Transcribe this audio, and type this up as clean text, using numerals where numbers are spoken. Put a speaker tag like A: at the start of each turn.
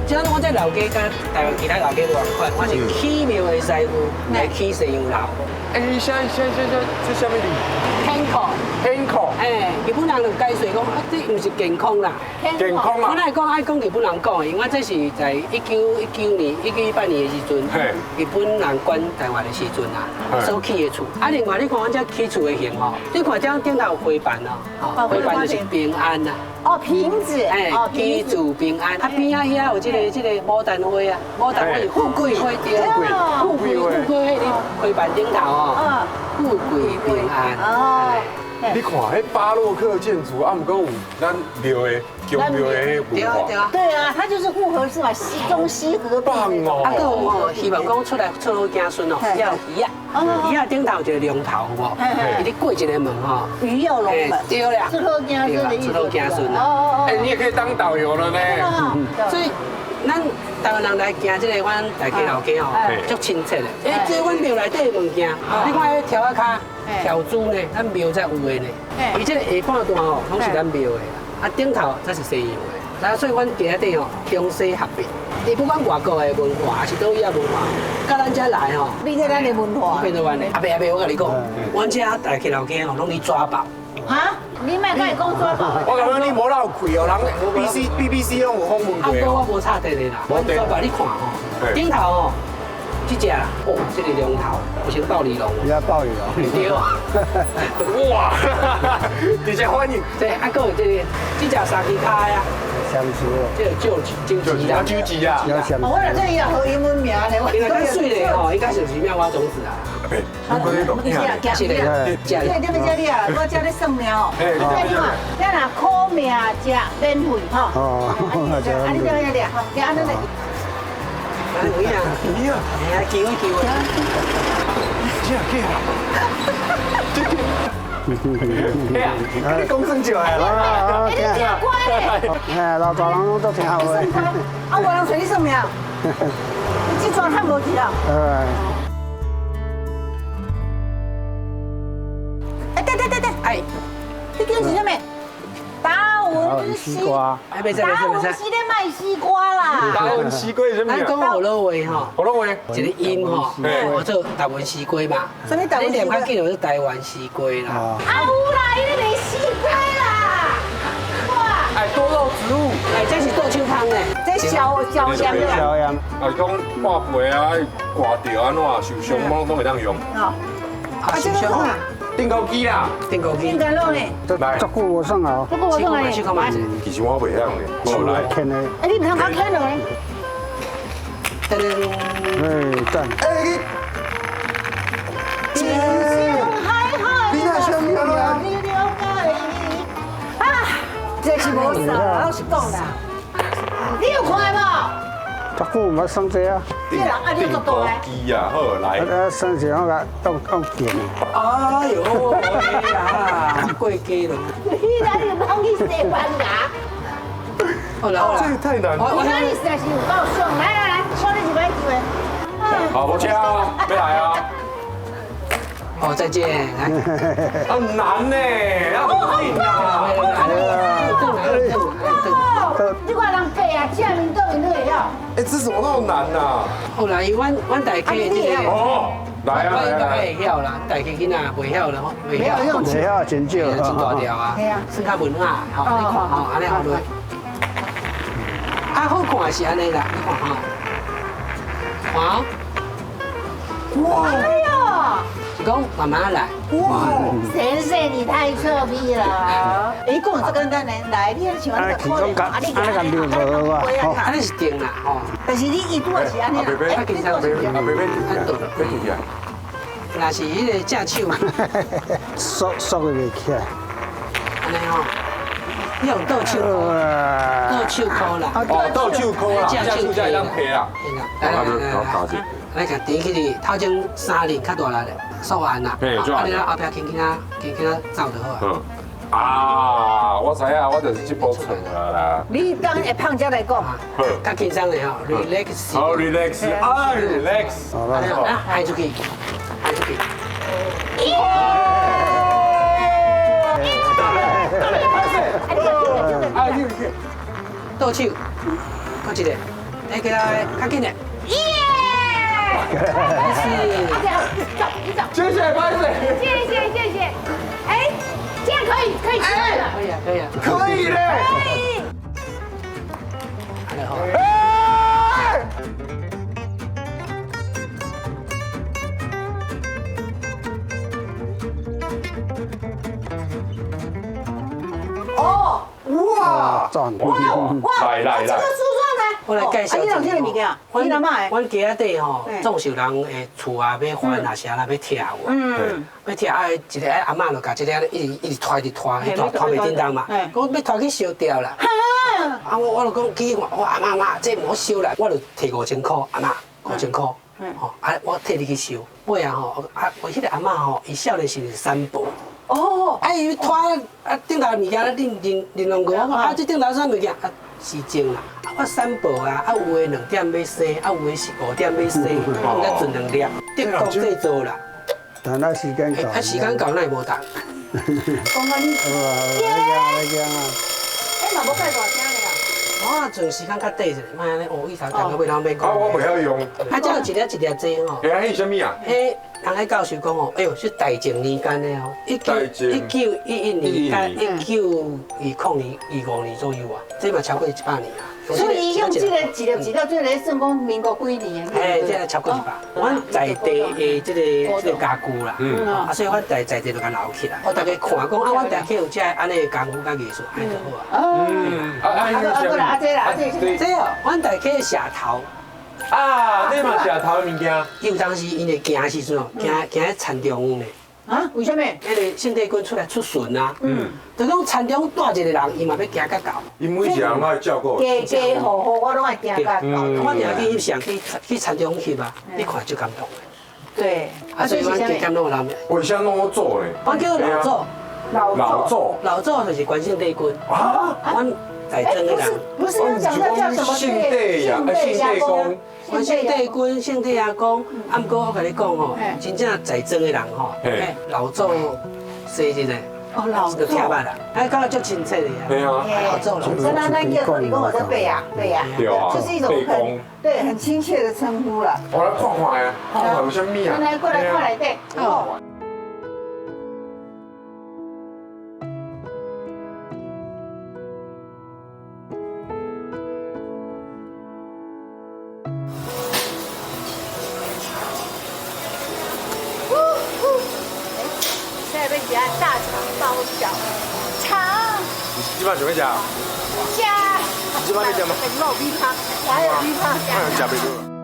A: 這我這老街佮台灣其他老街無仝款，我是起廟的師傅來起西洋樓。
B: 哎，啥啥啥啥，這啥物字？
A: 健康。
B: 健康。
A: 哎，日本人就解釋講，啊，這毋是健康啦。
B: 健康啊。
A: 我來講愛講日本人講的，因為這是在1919年、1918年的時陣，日本人管台灣的時陣啊，所起的厝。啊，另外你看阮這起厝的形吼，你看這頂頭有花瓣哦，花瓣就是平安啦。
C: 哦，瓶子。
A: 哎，祈祝平安。啊，邊仔遐有這個牡丹花啊，牡丹花是富貴花對，富貴富貴彼個花瓣頂頭哦，富貴平安。
C: 哦。
B: 你看，彼巴洛克建築，啊，毋過有咱廟的宮廟的文化。
A: 對啊，
C: 對啊，它就是複合式嘛，西中西合璧。
B: 棒哦！
A: 啊，閣有哦，希望講出來出好子孫哦，要魚仔，魚仔頂頭一個龍頭有無？伊咧過一個門吼，
C: 魚躍龍門。
A: 對啦，
C: 出好子孫的意思。
A: 出好子孫。
C: 哦哦。
B: 哎，你也可以當導遊了呢。
A: 所以，咱台灣人來行這個阮大家老街吼，足親切的。哎，這阮廟內底的物件，你看彼柱仔跤。跳珠呢，咱廟才有的呢。伊這個下半段吼，攏是咱廟的，啊頂頭才是西洋的。啊，所以阮街仔頂吼，中西合璧。伊不管外國的文化，還是佗位的文化，佮咱遮來吼，
C: 變做咱的文化。
A: 變做阮的。阿伯阿伯，我共你講，阮遮大客老街吼，攏咧抓寶。
C: 哈？你莫共伊講抓寶。
B: 我感覺你無老氣哦，人 B C B B C 攏有訪問過。
A: 啊，我無插電的啦。抓寶你看吼，頂頭吼。這隻啦，哦，這個龍頭，有成暴鯉龍。
D: 你講暴鯉龍。
A: 對。
B: 哇！直接歡迎。
A: 這啊，閣有這個，這隻三支跤啊。
D: 相思。
A: 這個酒酒雞啦。
B: 酒雞啊。
C: 我若這也好英文名呢。
A: 因為較媠的吼，應該是妙蛙種子啊。
B: 阿伯，你講
C: 你食，這個你欲食你啊，我這咧算命哦。你看，咱若苦命食免費吼。
D: 哦。
C: 啊，你這樣掠，掠按呢來。
A: 有影，
B: 有影，
A: 哎呀，機會機會。
B: 真假啦？哎呀，你講算少的
D: 啦！
C: 你真乖嘞！
D: 哎，老大人攏足聽話。
C: 啊，無人揣你算命，你這陣趁無去啊？
D: 哎。
C: 哎，對對對對，
A: 哎，
C: 這間是啥物？達文西，達文西咧賣西瓜啦。
B: 達文西瓜是啥物？
A: 咱講河洛話吼，
B: 河洛話，
A: 一個音吼，叫做達文西瓜嘛。
C: 啥物達文西瓜？
A: 你念較緊就是台灣西瓜啦。
C: 啊有啦，伊咧賣西瓜啦。哇！
B: 哎，多肉植物。
A: 哎，這是倒手香的，
C: 這消消炎的。
D: 消炎。
B: 啊，是講掛皮啊，掛著按怎受傷，攏會當用。
C: 哦。啊，這個啥？
B: 釘孤枝啦，
A: 釘孤枝。
C: 釘孤枝呢？
D: 來，足久無耍啊！
C: 足久無耍啊！
A: 試看覓。
B: 其實我袂曉呢，我來。
D: 牽的。
C: 哎，你毋通共牽落來。
A: 噔噔。
D: 哎，讚。
B: 哎，你。你那啥物啊？
C: 啊，這是無錯，老實講啦。你有看無？
D: 足久毋捌耍這啊！
C: 這人啊，你足大个。
B: 機啊，好來。
D: 啊，耍是我共當當電。
A: 哎呦，呀，過街咯。
C: 你哪里攏去西班牙？
A: 好啦好啦，
B: 這個太難。
C: 我看你實在是有夠爽，來來來，送你一擺機會。
B: 好，無車啊，欲來啊。
A: 哦，再見。
B: 很難呢，要定啊。
C: 你看人白啊，正面倒面你會曉？
B: 哎，這怎麼那麼難啊？
A: 後來阮大家這個，
B: 哦，來啊，
A: 我應該會曉啦，大家囡仔袂曉啦，袂曉，
D: 袂曉真少，
A: 真大條啊，算較文雅，吼，你看吼，按呢好落。啊，好看是按呢啦，你看吼，看，
B: 哇，
C: 哎呦，
A: 是講慢慢來。
B: 哇，
C: 先生你太臭屁了！伊講這簡單呢，來，你像按呢可憐，啊你
D: 按呢共溜無啊，
A: 按呢是定啦，吼。
C: 但是你伊拄仔是按呢啦，
B: 啊，
A: 其實
B: 阿伯伯，別停起來。
A: 若是彼個正手，
D: 縮縮袂起來。
A: 按呢吼，你用倒手，倒手箍啦，
B: 哦，倒手箍啦，正手才會當提啦。
A: 來來來來，來共提起去，頭前三輪較大力咧，速按啦，啊你後壁輕輕仔，輕輕仔走就好啊。
B: 啊，我知影，我就是這步錯了啦。
C: 你當會胖才來講，
A: 較輕鬆的吼，relax。
B: 好 relax，啊 relax。
A: 啊，開出去，開出去。
B: 哎，
A: 倒手，閣一个。来起来，較緊的。
C: 耶！
A: 是。
C: 走，你走。
B: 謝謝，拜謝。
C: 謝謝謝謝。哎，這樣可以可以吃了。
A: 可以啊，可以啊。
B: 可以嘞。
C: 可以。
A: 好。
C: 哦，
B: 哇！
D: 哇
B: 來來來，
C: 這個酥蒜呢？
A: 我來介紹。
C: 你人這個物件，你阿嬤的。
A: 阮家仔底吼，總是有人會厝啊欲還啊啥啦欲拆有。嗯。欲拆啊，一个阿嬤就共這个一直一直拖一直拖，拖拖袂振動嘛。講欲拖去燒掉啦。啊，我就講去看，我阿嬤媽，這毋好燒啦，我就提5000塊，阿嬤5000塊。吼，啊，我替你去燒。尾啊吼，啊，我彼個阿嬤吼，伊少年時是三寶。哦，啊伊拖啊頂頭物件咧，恁恁恁兩個，我講啊這頂頭啥物件啊是種啦，啊我三寶啊，啊有的2點欲生，啊有的是5點欲生，我才存2粒，德國製造啦。
D: 但那時間到，
A: 啊時間到，哪會無得？
C: 講到你，
D: 來啊！
C: 哎，嘛無蓋大聲咧啦。
A: 我存時間較短一點，莫按呢哦，以頭講到尾攏欲講。
B: 啊，我袂曉用。
A: 啊，這有一粒一粒這吼。
B: 哎，彼是啥物啊？
A: 彼人彼教授講哦，哎呦，是大正年間的哦，1911年到1920年、25年左右啊，這嘛超過100年啊。
C: 所以用這個一粒一粒，這個算講民國幾年？
A: 哎，這個超過100。阮在地的這個家具啦，啊，所以阮在在地就共留起來。我大家看講啊，阮大家有這按呢的功夫佮藝術，按呢就好啊。
B: 嗯，啊啊，
C: 啊，這啦，這
A: 這哦，阮大家石頭。
B: 啊，這嘛石頭的物件。
A: 有當時𪜶會行時陣哦，行行喺田中呢。
C: 啊？為啥物？
A: 彼个聖帝君出來出巡啊，就講田中蹛一個人，伊嘛欲行較到。
B: 伊每一個人攏愛照顧。
C: 家家戶戶我攏愛行較到。
A: 我定去翕相，去田中翕啊，你看足感動的。
C: 對。
A: 啊，所以阮加減攏有人。
B: 為啥攏我做咧？
A: 我叫老祖。
B: 老祖。
A: 老祖就是關聖帝君。
B: 啊？
A: 阮在庄的人。
C: 不是，不是要講那叫什麼？
B: 聖帝呀，聖帝公。
A: 阮聖帝君、聖帝阿公，啊，毋過我共你講吼，真正在庄的人吼，老祖生日的，
C: 哦，老祖
A: 就聽捌啦，哎，感覺足親切的啊。
B: 對啊，
A: 老祖老祖。
C: 那咱叫你講我叫伯啊，伯啊，
B: 對啊，
C: 就是一種很對很親切的稱呼啦。
B: 我來看看啊，看看有啥物啊？
C: 來過來看內底。哦。大腸包小腸，
B: 你這擺想欲食？
C: 食。
B: 你這擺欲食嗎？
C: 肉米湯，還有米湯。
B: 食袂落。